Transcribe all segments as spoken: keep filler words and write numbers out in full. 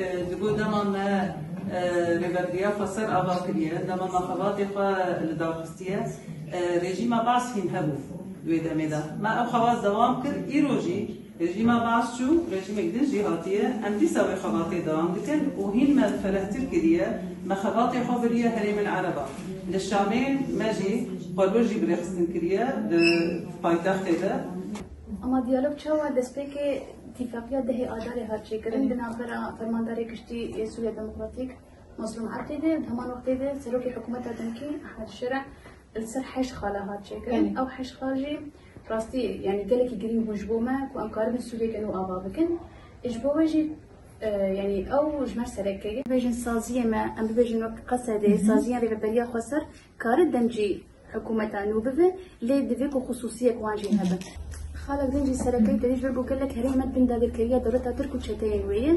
Ji bo dema me, e, rêvebiriya xweser ava kiriye, dema me xebatê xwe li dar xistiye, e, rejîma Baas hîn hebû di wê demê de. Me ew xebat dewam kir, îro jî rejîma Baas çû, rejîmek din jî hatiye, em dîsa wê xebatê dewam dikin û hîn me ferehtir kiriye, me xebatê xwe biriye herêmên Ereba. Li Şamê me jî xwebir jî bi rêxistin kiriye di paytextê de. Ama diyalog çawa destpêkê Tîfaqiya dehê Adarê hat çêkirin di navbera Fermandarê Giştî yê Sûriya Demokratîk Mezlûm Ebdî de, di heman wextê de Serokê Hikûmeta demkî Ehmed Şere li ser heşt xala hat çêkirin. Belê. Ew heşt xal jî rastî, yanî gelekî girîng bûn ji bo me ku em karibin Sûriyeke nû ava bikin. Ê ji bo wê jî, e, yanî ew ji me sereke ye. Bibêjin saziyê me, em bibêjin wek Qesedê, Hı hı. Saziya Rêveberiya Xweser kare demcî hikûmeta nû bibe, lê divê ku xisûsiyek wan jî hebe. Xalek din jî sereke, te dî ji ber ku gelek herêm me di bin dagirkeriya dewleta Tirk û çeteyên wê ye.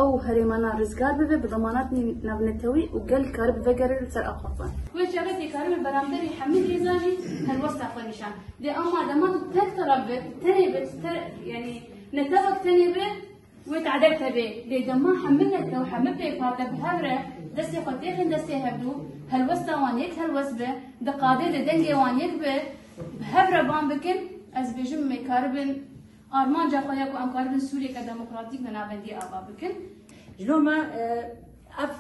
Ew herêmana rizgar bibe, bi demanatnî navnetewî û gel karibe vegere li ser axa xwe. Wê çaxê tê karibe beramberî hemî hêzan jî helwesta xwe nîşan. Dê ama dema tu tek teraf be, tu tenê be, tu te-, yanî netewek tenê be, Wê te'del tevê, lê dema hemû netew, hemû pêkate bi hev re destê xwe têxin destê hevdû, helwesta wan yek helwest be, di qadê de dengê wan yek be, bi hev re bang bikin, ez dibêjim em ê karibin armanca xwe ya ku em karibin Sûriyeke demokratîk li navendî ava bikin. Ji loma, e, ev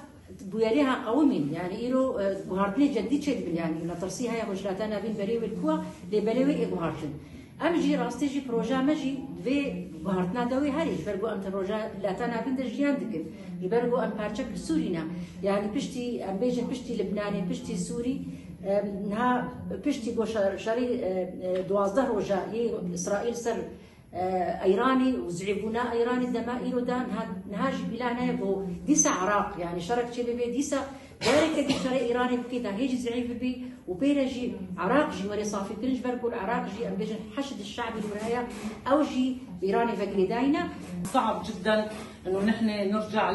bûyerê ha qewimîn, yanî îro, e, guhartinê cedî çêdibin, yanî metirsî heye, Rojhilata Navîn berê wê li ku ye, lê belê wê ê guhartin. Em jî rastî jî proja me jî di vê guhartina de wê herê, ji ber ku em di Rojhilata Navîn de jiyan dikin, ji ber ku em parçek li Sûrî ne. Yanî piştî, em bêjin piştî Libnanê, piştî Sûrî, em, niha piştî ku şer-, şerê, e, e, duwazdeh roja yê Îsraîl ser, e, Îranî û zîfbûna Îranî dema îro de niha, niha jî pîlan heye ku dîsa Iraq, yanî şerek çê bibe, dîsa Careke dî şerê Îranê bikê, da hê jî zîf bibî û pê re jî Iraq jî were safîkirin, ji ber ku li Iraq jî em bêjin Heşd Şe'bî li wir heye, ew jî bi Îranê ve girêdayî ne. صعب جدًا إنه نحن نرجع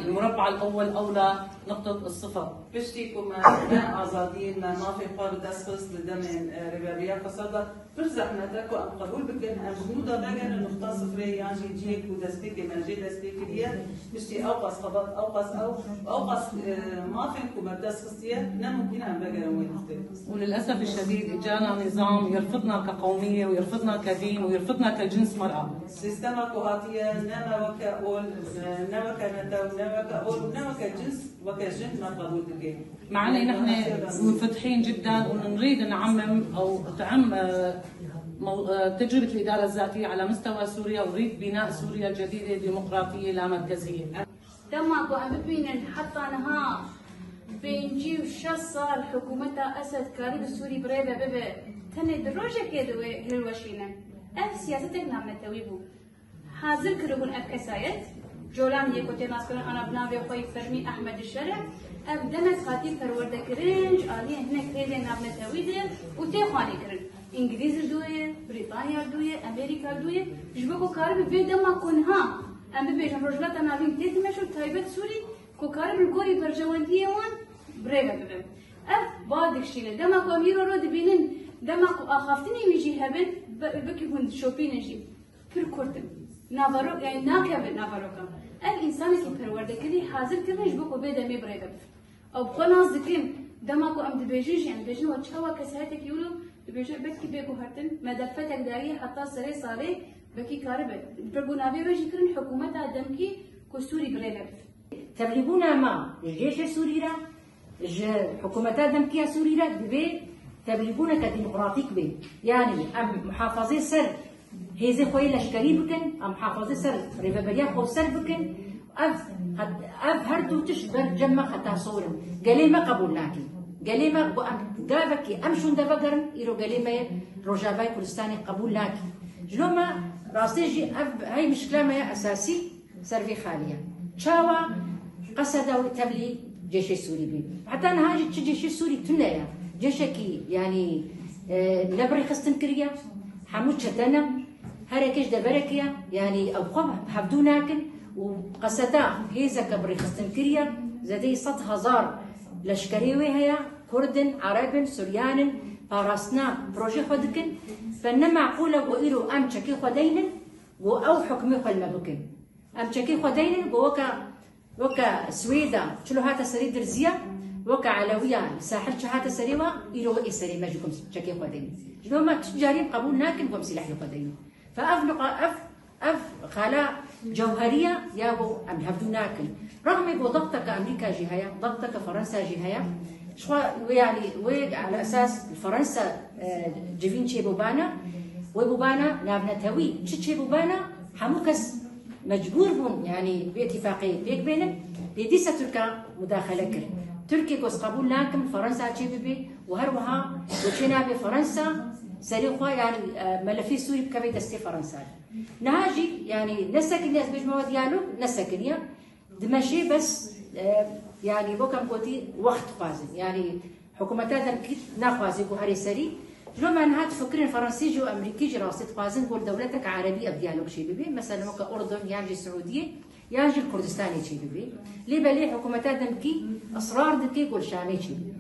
للمربع الأول أو لنقطة الصفر. Piştî ku me ne azadiyê, me mafê xwe bi dest xist li demên, e, Rêveberiya Xweser de, Pir zehmet e ku em qebûl bikin, em ji nû de vegerin nuqta sifrê yan jî cihê ku destpêkê me jê dest pê kiriye, piştî ewqas xebat, ewqas ew, ewqas, e, mafên ku me bi dest xistiye, ne mumkîn e em vegerin wê nuqtê. وللأسف الشديد إجانا نظام يرفضنا كقومية ويرفضنا كدين ويرفضنا كجنس مرأة. Sîstema ku hatiye ne me weke ol, e, ne weke netew, ne weke ol, ne weke cins, weke jin me qebûl dike. مع أني نحن منفتحين جدًا ونريد نعمم أو تعم، آه، مو-، آه، تجربة الإدارة الذاتية على مستوى سوريا، ونريد بناء سوريا جديدة ديمقراطية لا مركزية. Dema ku em bibînin heta niha pêncî û şeş sal hikûmeta Esed karî bi Sûrî bi rê ve bibe, tenê di rojekê de wê hilweşîne. Ev siyasetek navnetewî bû. Hazir kiribûn ev kesayet, Colan yê ku tê naskirin ana bi navê xwe yî fermî Ehmed Şer e, ev demek hatî perwerdekirin ji aliyê hinek hêzên navnetewî de û tê xwanîkirin. Îngilîz li dû ye, Brîtanya li dû ye, Amerîka li dû ye, ji bo ku karibe vê dema ku niha em bibêjin Rojhilata Navîn tê dimeşo taybet Sûrî ku karibe li gorî berjewendiyê wan bi rê ve bibe. Ev ba dikişîne. Dema ku em îro ro dibînin, dema ku axaftinê wî jî hebin, be-, wekî hûn dişopînin jî. Pir kurt in. Naverok, yani nakeve naverokan. Ev însanekî perwerdekirî hazir kirin ji bo ku vê demê bi rê ve bife. Ew bi xwe nas dikin, dema ku em dibêjin jî, em dibêjin we çawa kesayetekî wilo dibêje, belkî bê guhertin, me derfetek daye heta serê salê, belkî karibe. Ji ber ku navê wê jî kirin hikûmeta demkî ku Sûrî bi rê ve bife. Tevlîbûna me ji cêşê Sûrî re, ji hikûmeta demkî ya Sûrî re divê tevlîbûneke demokratîk be. Yanî em muhafazê ser hêzê xwe yê leşkerî bikin, em muhafazê ser rêveberiya xweser bikin. Ev, ev her du tişt ber cem me xeta sor in. Gelê me qebûl nake. Gelê me ku em gavekî em şûnde vegerin, îro gelê me yê Rojavayê Kurdistanê qebûl nake. Ji lo me rastê jî ev hey mişkila me ya esasî. Ser vê xalî ye. Çawa Qeseda wê tevlî cêşê Sûrî bî? Heta niha jî çi cêşê Sûrî tune ye. Cêşekî, yanî, e, ne bi rêxistin kiriye, hemû çete ne, her yekê ji deverekê ye, yanî ew xwe hevdû nakin û Qeseda hêzeke bi rêxistin kiriye, zêdeyî sed hezar leşkerê wê heye, Kurd in, Ereb in, Suryan in, parastina projê xwe dikin. Fe ne meqûl e ku îro em çekê xwe deynin, ku ew hukmê xwe li me bikin. Em çekê xwe deynin, ku weke Weke Swêda çilo hate serî dirziya, weke Elewiya li sahil çi hate serê wa, îro ê serê me ji ku em çekê xwe deyî. Ji bo me tu carî qebûl nakin ku em sîlehê xwe deyî. Fe ev nuqa-, ev, ev xala cewheriya ya ku em hevdû nakin. Rexmê ku dexteke Amerîka jî heye, dexteke Fransa jî heye. Ji xwe wê, yanî wê ala esas Fransa, e, civîn çêbûbana, wê bûbana navnetewî, çi çêbûbana, hemû kes mecbûr bûn, yanî vê îtîfaqê pêk bênin. Lê dîsa Tirka mudaxele kir. Tirkê got, qebûl nakim Fransa çê bibe û her wiha got, çê nabe Fransa serê xwe, yanî, e, melefê Sûrî bikeve destê Fransa. Niha jî, yanî, nesekiniye, ez bêjim ewa diyalog nesekiniye. Dimeşê bes, e, yanî, wek em gotî, wext dixwazin. Yanî, hikûmeta demkî naxwaze ku herê serî. Ji bo me niha difikirin, Fransî jî û Amerîkî jî rastî dixwazin ku li dewleteke Erebî ev diyalog çê bibe. Mesela weke Urdun yan jî Siûdiyê yan jî li Kurdistanê çê bibe. Lê belê hikûmeta demkî israr dike ku li Şamê çê bibe.